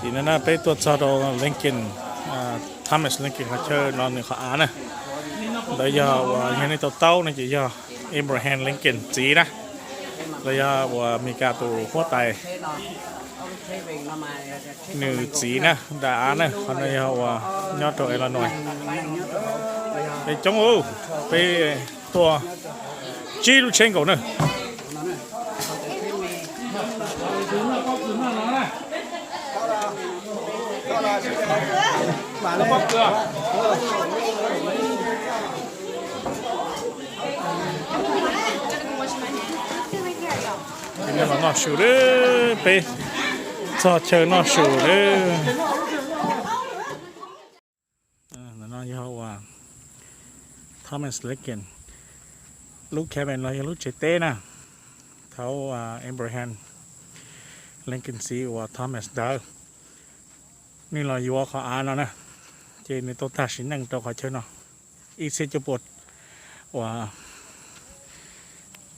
Ces no na peb tuaj txog rau Lincoln, Thomas Lincoln qhov chaw no nws qhov av na. Ntawd yog uas yog nej tau taub no ces yog Abraham Lincoln txiv na, los yog uas Amelikas tus huab tais nws txiv na, daim av na, qhov no yog uas nyob rau Illinois. Es coob, peb tuaj tsib lub tsheb nkaus na. Los noj su lawm, peb txog chaw noj su lawm. No yog uas Thomas Lincoln lub cabin los yog lub tsev teb na. Thaum Abraham Lincoln txiv uas Thomas ntawd, nws los yuav qhov av no na, ces nws tau tag sim neej rau qhov chaw no ib txhiab cuaj pua uas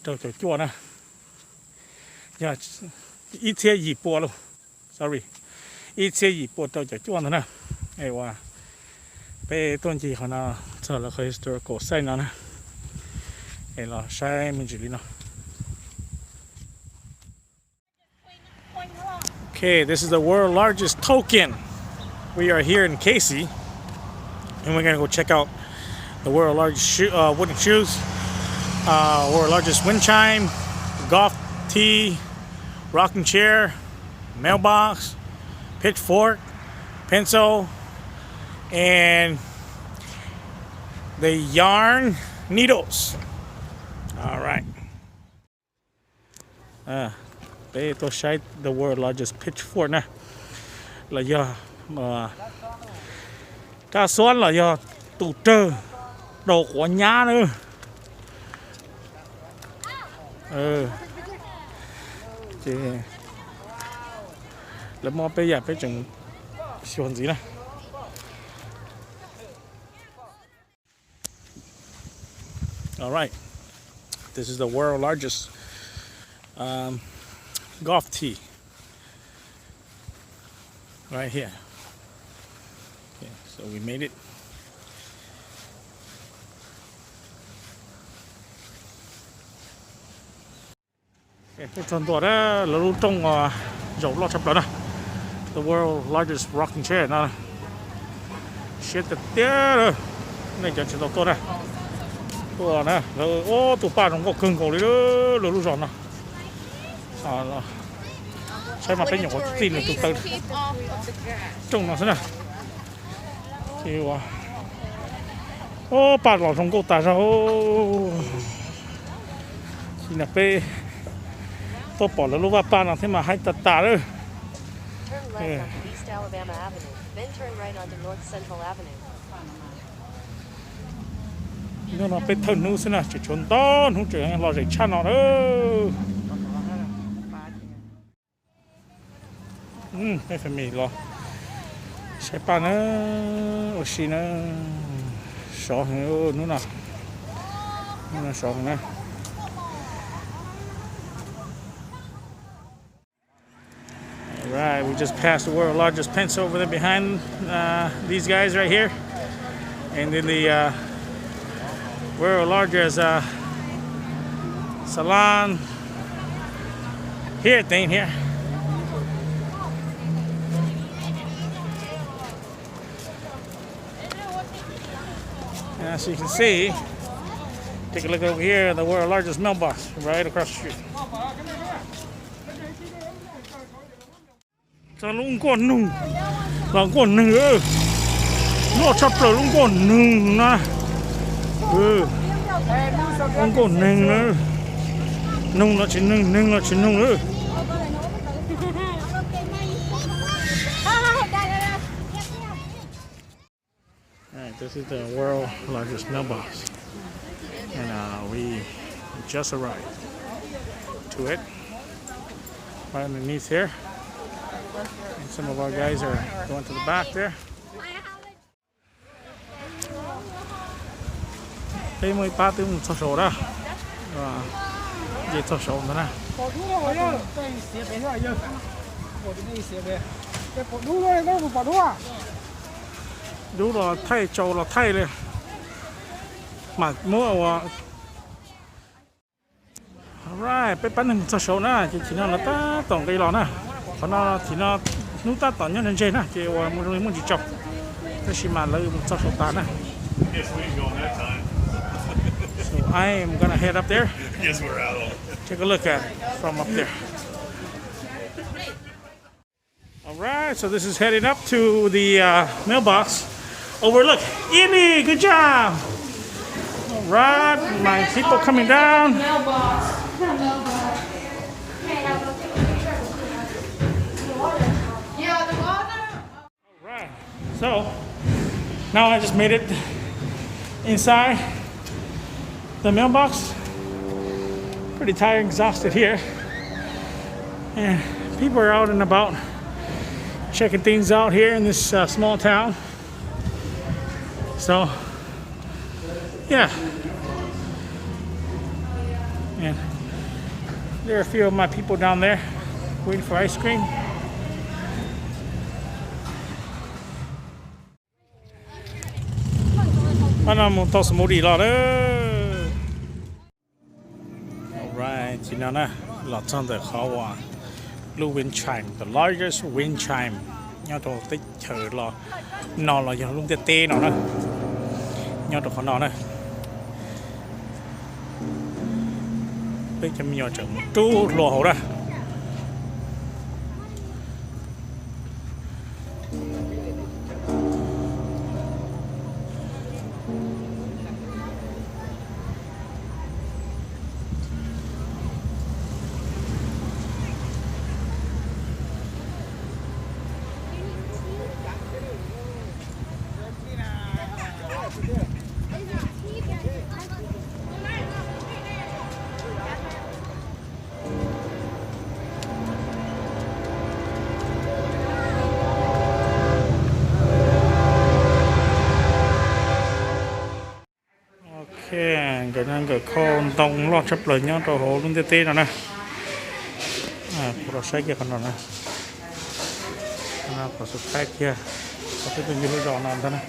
rau caum cuaj na, yog ib txhiab yim pua lauj, sorry, ib txhiab yim pua rau caum cuaj ntawd na. Es uas peb tuaj ncig qhov no txog lawv qhov historical site no na, es los saib me ntsis li no. Okay, this is the world largest token. We are here in Casey, and we're gonna go check out the world largest shoe, uh, wooden shoes, uh, world largest wind chime, golf tee, rocking chair, mailbox, pitchfork, pencil, and the yarn needles. All right. Peb tuaj saib the world largest pitchfork na, los yog kab xuab los yog tus rawg daus quav nyab na. Ces lawv muab peb yam peb tseem xyuas ntxiv na. All right, this is the world largest, um, golf tee right here. Okay, so we made it. Peb txog ntua lawv lub rooj zaum loj tshaj plaws na, the world largest rocking chair no. Siab tiag tiag, nej cov tsis tau tuaj na, tuaj na, lawv ua tus paj zoo nkauj kawg nkaus li lawv lub zos no. Saib mas peb nyuam qhuav txij nws tus taw rooj no xwb na. Ces ua, ua paj los zoo nkauj tas zog. Ces no peb tuaj pom lawv lub vaj paj no thiab mas haib tas tas lawm. Hnub no peb thawj hnub xwb na, tseem tshuav ntau hnub tseem los zem tshaj no lawm. Peb family los saib paj na, ua si na, sov heev hnub no, hnub no sov heev na. All right, we just passed the world largest pencil over there behind uh, these guys right here. And then the uh, world largest uh, salon here thing here. As you can see, take a look over here, the world's largest mailbox right across the street. Txog lub nkuaj noog, los nkuaj neeg, loj tshaj plaws lub nkuaj noog na. Lub nkuaj neeg na, noog los tsis noog, neeg los tsis noog na. All right, this is the world largest mailbox. And uh, we just arrived to it. Right underneath here. And some of our guys are going to the back there. Peb muaj ib pab twb mus txog saud na. Nce txog saud ntawd na. Dub los thaij, tsau los thaij li. Mam muab ua. Alright, peb pab neeg mus txog saud na, ces tim no lawv tab tom nqis los na. Qhov no tim no hnub tab tom nyob ntseg ntseg na, ces uas zoo li muaj ntsis tsau, tab sis mas lawv mus txog saud tas na. So I am gonna head up there. Take a look at from up there. All right, so this is heading up to the uh, mailbox. Overlook. Ely, good job. All right, my people coming down. Right. So now I just made it inside the mailbox. Pretty tired and exhausted here. And people are out and about checking things out here in this uh, small town. So, yeah. And there are a few of my people down there waiting for ice cream. Pab no mus tau smoothie los lawm. Alright, tim no na, los txog ntawm qhov uas lub wind chime, the largest wind chime nyob rau teb chaws los no los yog lub ntiaj teb no na, nyob rau qhov no na. Peb cov me nyuam tseem mus rub hlua hauv na. Ok, nkawd no nkawd kho ntoo loj tshaj plaws nyob rau hauv lub ntiaj teb no na. Kuv los saib kiag qhov no na. Qhov subscribe kiag, qhov peb tus yug lub zos no ntag na.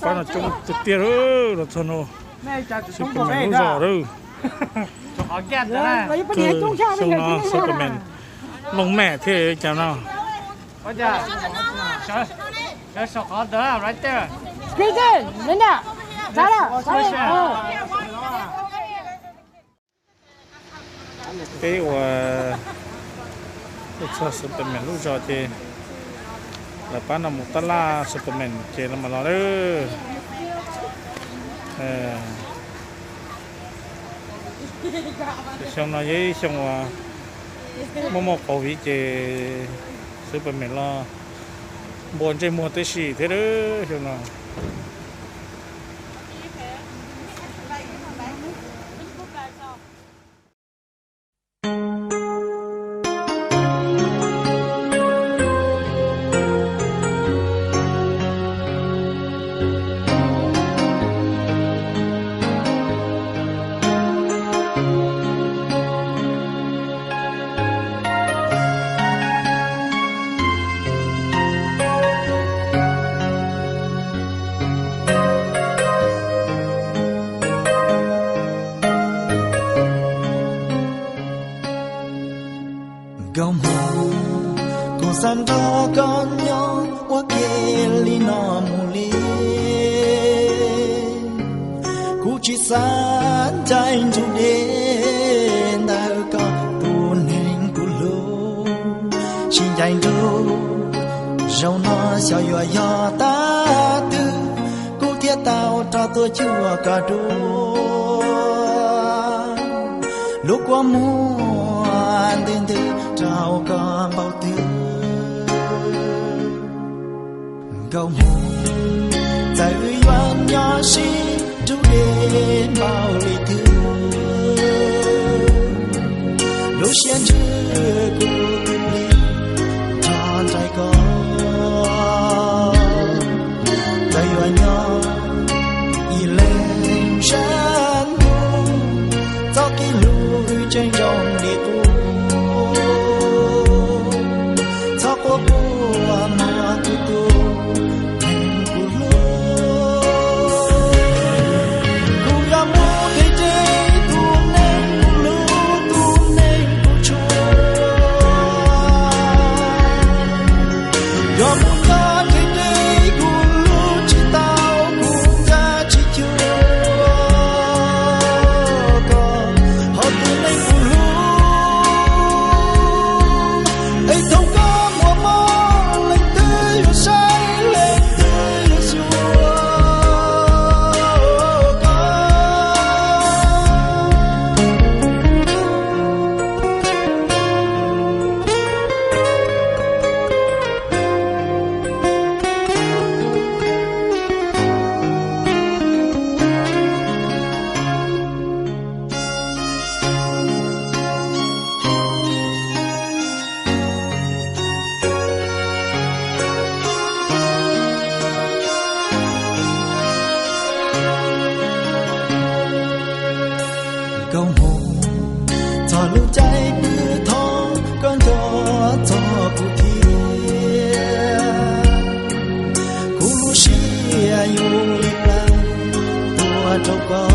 Pab no coob tiag tiag lawm, los txog no xwb pem lub zos lawm. Xyoo no Superman looj mem thiab cas no. Peb uas tuaj txog Superman lub zos ces lawv pab no mus tab laj Superman ces los mas los lawm. Xyoo no yog ib xyoo uas muaj muaj COVID ces Superman los npuas ntsej muag tib si thiab lawm xyoo no. Nkauj Hmoob, kuv xav nrog koj nyob ua ke li no mus li. Kuv tsis xav ncaim ntsug deb ntawm koj tus neeg kuv hlub. Tsis ncaim ntsug, zaum no xyov yuav yog tag twg kuv thiaj tau rov tuaj cuag koj dua. Lub kua muag ntws ntws rau koj npaum twg. Nkauj Hmoob, txawm wb yuav nyob sib nrug deb npaum li twg, lub siab ntsws kuv twb plig nrog nraim koj. Txawm yuav nyob ib leeg rau koj